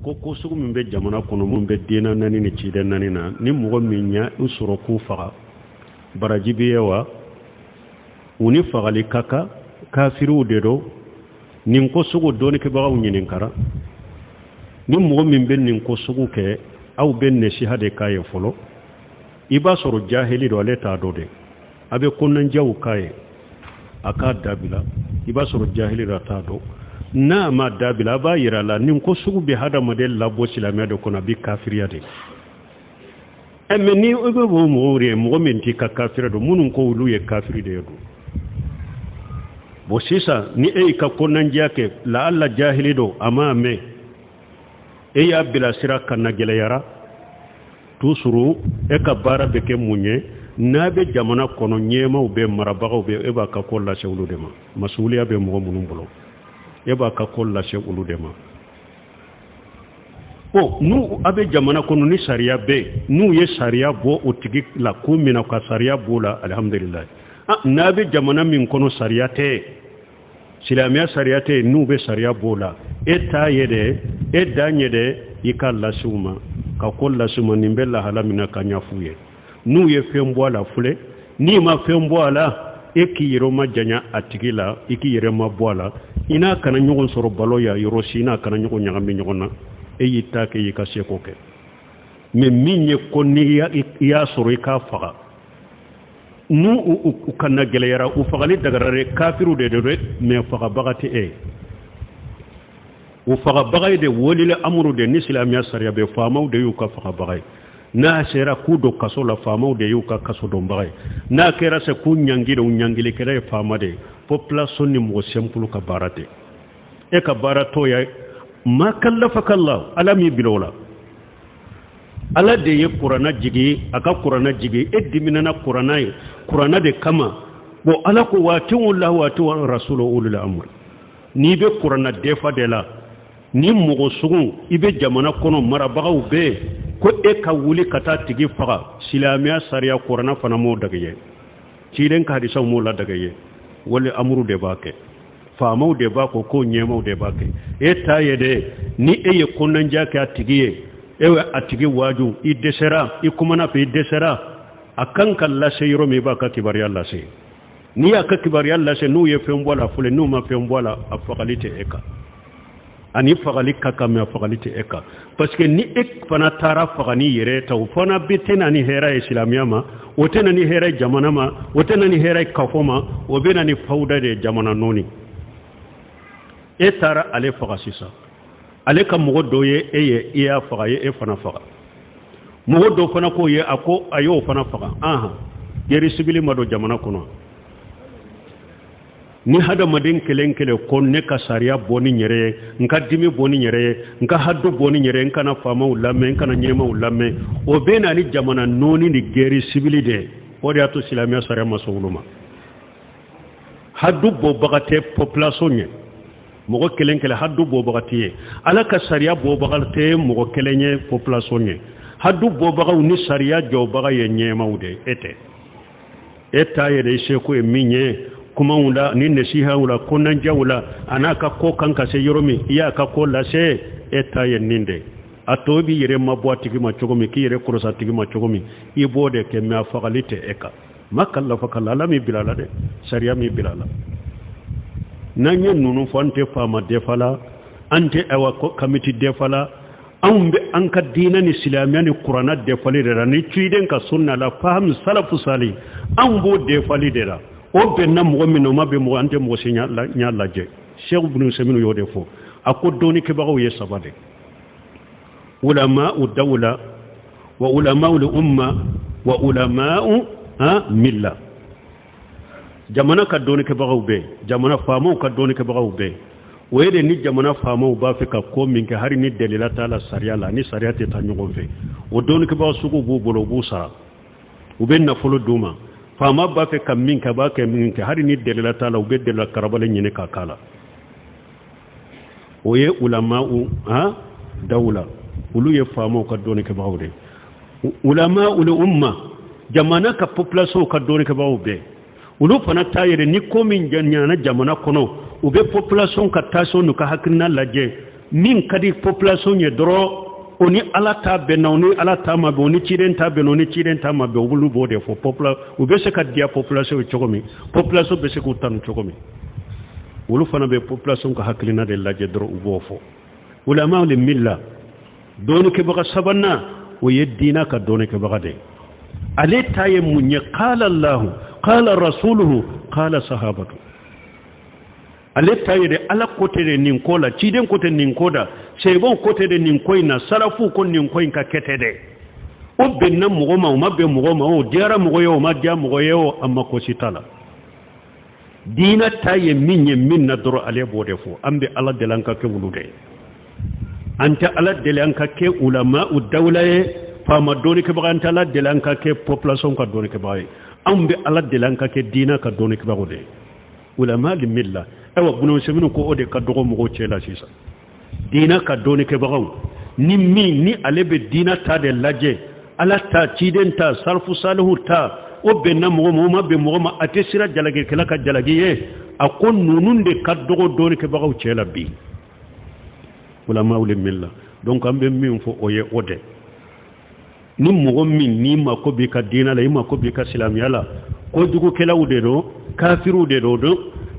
Ko sugu min bɛ jamana kɔnɔ, min bɛ diinɛ naani ni ciden naani na, ni mɔgɔ min y'a u sɔrɔ k'u faga, baraji bɛ ye wa? U ni fagali ka kan, kafiriw de don. Nin ko sugu dɔnnikɛbagaw ɲininkara. Ni mɔgɔ min bɛ nin ko sugu kɛ, aw bɛ nasiha de k'a ye fɔlɔ. I b'a sɔrɔ jahili don, ale t'a dɔn de. A bɛ kɔnɔnajɛw k'a ye, a k'a dabila. I b'a sɔrɔ jahili don, a t'a dɔn. N'a ma dabila, a b'a yira a la nin ko sugu bɛ hadamaden labɔ silamɛya de kɔnɔ, a bɛ kafiriya de. Ɛ mɛ ni i bɛ o mɔgɔw de ye, mɔgɔ min t'i ka kafiri don, minnu ko olu ye kafiri de ye don. Bon, sisan ni e y'i ka kɔnɔnajɛya kɛ, la alla jahili don, a m'a mɛn, e y'a bilasira ka na gɛlɛyara toujours. E ka baara bɛ kɛ mun ye? N'a bɛ jamana kɔnɔ, ɲɛmaw bɛ, marabagaw bɛ, e b'a ka ko lase olu de ma. Masuliya bɛ mɔgɔ minnu bolo, e b'a ka ko lase olu de ma. Bon, n'u a bɛ jamana kɔnɔ ni sariya bɛ yen, n'u ye sariya bɔ o tigi la ko min na, ka sariya b'o la, alihamudulilayi. N'a bɛ jamana min kɔnɔ, sariya tɛ, silamɛya sariya tɛ, n'u bɛ sariya b'o la, e t'a ye dɛ, e dan ye dɛ i ka lase u ma, ka ko lase u ma, nin bɛ lahala min na, ka ɲɛf'u ye. N'u ye fɛn bɔ a la, filɛ, n'i ma fɛn bɔ a la, e k'i yɛrɛ ma janya a tigi la, i k'i yɛrɛ ma bɔ a la, i n'a kana ɲɔgɔn sɔrɔ balo ya yɔrɔ si, i n'a kana ɲɔgɔn ɲagami ɲɔgɔn na. E y'i ta kɛ, y'i ka seko kɛ. Mɛ min ye ko n'i y'a sɔrɔ i k'a faga, n'u u kana gɛlɛyara, u fagali dagara dɛ, kafiriw de don dɛ, mɛ fagabaga tɛ e ye. U fagabaga ye de walil amuru de. Ni silamɛya sariya bɛ, faamaw de y'u ka fagabaga ye. N'a sera k'u don kaso la, faamaw de y'u ka kaso donbaga ye. N'a kɛra se k'u ɲangi de, u ɲangilikɛla ye faama de ye. Population ni mɔgɔ simple ka baara tɛ. E ka baara tɔ ye ma kallafaka, Ala m'i bila o la. Ala de ye kuranna jigi, a ka kuranna jigi, e diminana kuranna ye, kuranna de kama. Bon, Ala ko wa atiwu la wa atiwu rasulu ulul amr. N'i bɛ kuranna defa de la, ni mɔgɔ sugu i bɛ jamana kɔnɔ, marabagaw bɛ yen, ko e ka wuli ka taa tigi faga, silamɛya sariya kuranna fana m'o daga ye, ciden ka hadisaw m'o ladaga ye. Wali amuru de b'a kɛ, faamaw de b'a ko, ko ɲɛmaw de b'a kɛ. E ta ye dɛ, ni e ye kɔnɔnajɛ kɛ a tigi ye, e ye a tigi waaju, i dɛsɛra, i kumana fɛ, i dɛsɛra, a kan ka lase yɔrɔ min, i b'a ka kibaruya lase. N'i y'a ka kibaruya lase, n'u ye fɛn bɔ a la, fɔlɔ, n'u ma fɛn bɔ a la, a fagali tɛ e kan. Ani fagali ka kan, mɛ a fagali tɛ e kan, parce que ni e fana taara faga ni yɛrɛ ta, o fana bɛ tɛ na ni hɛrɛ ye silamɛya ma, o tɛ na ni hɛrɛ ye jamana ma, o tɛ na ni hɛrɛ ye kafo ma, o bɛ na ni fawuda de ye, jamana nɔɔni. E taara ale faga sisan, ale ka mɔgɔ dɔ ye e ye, i y'a faga, ye e fana faga. Mɔgɔ dɔ fana k'o ye, a ko a y'o fana faga. Ahan, guerre civile ma don jamana kɔnɔ. Ni hadamaden kelen kelen ko ne ka sariya bɔ ni yɛrɛ ye, n ka dimi bɔ ni yɛrɛ ye, n ka hadu bɔ ni yɛrɛ ye, n kana faamaw lamɛn, n kana ɲɛmaw lamɛn, o bɛ na ni jamana nɔɔni ni guerre civile de ye. O de y'a to silamɛya sariya ma sɔn olu ma. Hadu bɔbaga tɛ population ye, mɔgɔ kelen kelen hadu bɔbaga tɛ ye. Ala ka sariya bɔbaga tɛ mɔgɔ kelen ye population ye. Hadu bɔbagaw ni sariya jɔbaga ye ɲɛmaw de ye, e tɛ. E ta yɛrɛ seko ye min ye, kumaw la ni nasihaw la, kɔnɔnajɛw la, a n'a ka ko kan ka se yɔrɔ min, i y'a ka ko lase, e ta ye nin de. A tɔ b'i yɛrɛ mabɔ a tigi ma cogo min, k'i yɛrɛ kɔlɔsi a tigi ma cogo min, i b'o de kɛ, mɛ a fagali tɛ e kan. Ma kallafaka, Ala m'i bila la dɛ, sariya m'i bila la. N'an ye ninnu fɔ, an tɛ faama defa la, an tɛ awa kamiti defa la, anw bɛ an ka diinɛ ni silamɛya ni kuranna defali de la, ni ciden ka sunna la faham salafu sali, anw b'o defali de la. O bɛnna mɔgɔ min na, o ma bɛn mɔgɔ, an tɛ mɔgɔ si ɲa lajɛ. Cheikh Ibn Usaymin y'o de fɔ, a ko dɔnnikɛbagaw ye saba de: ulama'u dawla wa ulama'u umma wa ulama'u milla. Jamana ka dɔnnikɛbagaw bɛ yen, jamana faamaw ka dɔnnikɛbagaw bɛ yen. O ye de ni jamana faamaw b'a fɛ ka ko min kɛ, hali ni dalila t'a la sariya la, ni sariya tɛ taa ɲɔgɔn fɛ, o dɔnnikɛbaga sugu b'u bolo, u b'u sara, u bɛ nafolo d'u ma. Faama b'a fɛ ka min kɛ, a b'a kɛ min kɛ, hali ni dalila t'a la, u bɛ dalila karabalen ɲini k'a k'a la. O ye ulama'u dawla, olu ye faamaw ka dɔnnikɛbagaw de. Ulama'u umma, jamana ka population ka dɔnnikɛbagaw bɛɛ, olu fana ta yɛrɛ, ni ko min ɲana jamana kɔnɔ, u bɛ population ka tension n'u ka hakilina lajɛ. Min ka di population ye dɔrɔn, o ni Ala ta bɛnna, o ni Ala ta ma bɛn, o ni ciden ta bɛnna, o ni ciden ta ma bɛn, olu b'o de fɔ. U bɛ se ka diya population ye cogo min, population bɛ se k'u tanu cogo min, olu fana bɛ population ka hakilina de lajɛ dɔrɔn, u b'o fɔ. Ulama le milla, dɔɔnikɛbaga sabanan, o ye diina ka dɔɔnikɛbaga de ye. Ale ta ye mun ye? Qala Allahu, qala rasuluhu, qala sahabatu. Ale ta ye de Ala ko tɛ de nin ko la, ciden ko tɛ nin ko da, sɛbɛnw ko tɛ de nin ko in na, salafu ko nin ko in ka kɛ tɛ dɛ. O bɛnna mɔgɔ ma, o ma bɛn mɔgɔ ma, o diyara mɔgɔ ye, o ma diya mɔgɔ ye, o a ma ko si t'a la. Diina ta ye min ye min na dɔrɔn, ale b'o de fɔ. An bɛ Ala deli an ka kɛ olu de ye. An tɛ Ala deli an ka kɛ ulama u dawula ye, faama dɔɔnikɛbaga. An tɛ Ala deli an ka kɛ population ka dɔɔnikɛbaga ye. Anw bɛ Ala deli an ka kɛ diina ka dɔɔnikɛbagaw de ye, ulama li milla. Ayiwa, Ibn Usaymin ko o de ka dɔgɔ mɔgɔw cɛ la sisan, diina ka dɔɔnikɛbagaw. Ni min ni ale bɛ diina ta de lajɛ, Ala ta, ciden ta, salafu salihu ta, o bɛnna mɔgɔ ma, o ma bɛn mɔgɔ ma, a tɛ siran jalakikɛla ka jalaki ye. A ko ninnu de ka dɔgɔ dɔɔnikɛbagaw cɛ la bi, ulama li milla. Donc an bɛ min fɔ, o ye o de. Ni mɔgɔ min n'i mako b'i ka diina la, i mako b'i ka silamɛya la, kojugukɛlaw de don, kafiriw de don,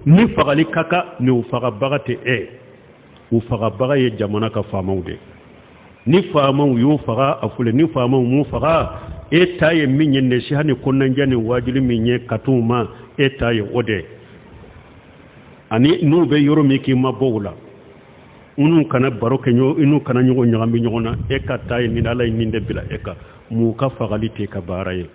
ni fagali ka kan, ni u fagabaga tɛ e, u fagabaga ye jamana ka faamaw de. Ni faamaw y'u faga, a fule. Ni faamaw m'u faga, e ta ye min ye, nasiha ni kɔnɔnajɛ ni wajuli min ye ka t'u ma, e ta ye o de. Ani n'u bɛ yɔrɔ min, k'i ma bɔ u la, n'u kana baro kɛ ɲɔgɔn, n'u kana ɲɔgɔn ɲagami ɲɔgɔn na, e ka ta ye nin. Ala ye nin de bila e kan. Mun ka fagali t'e ka baara ye.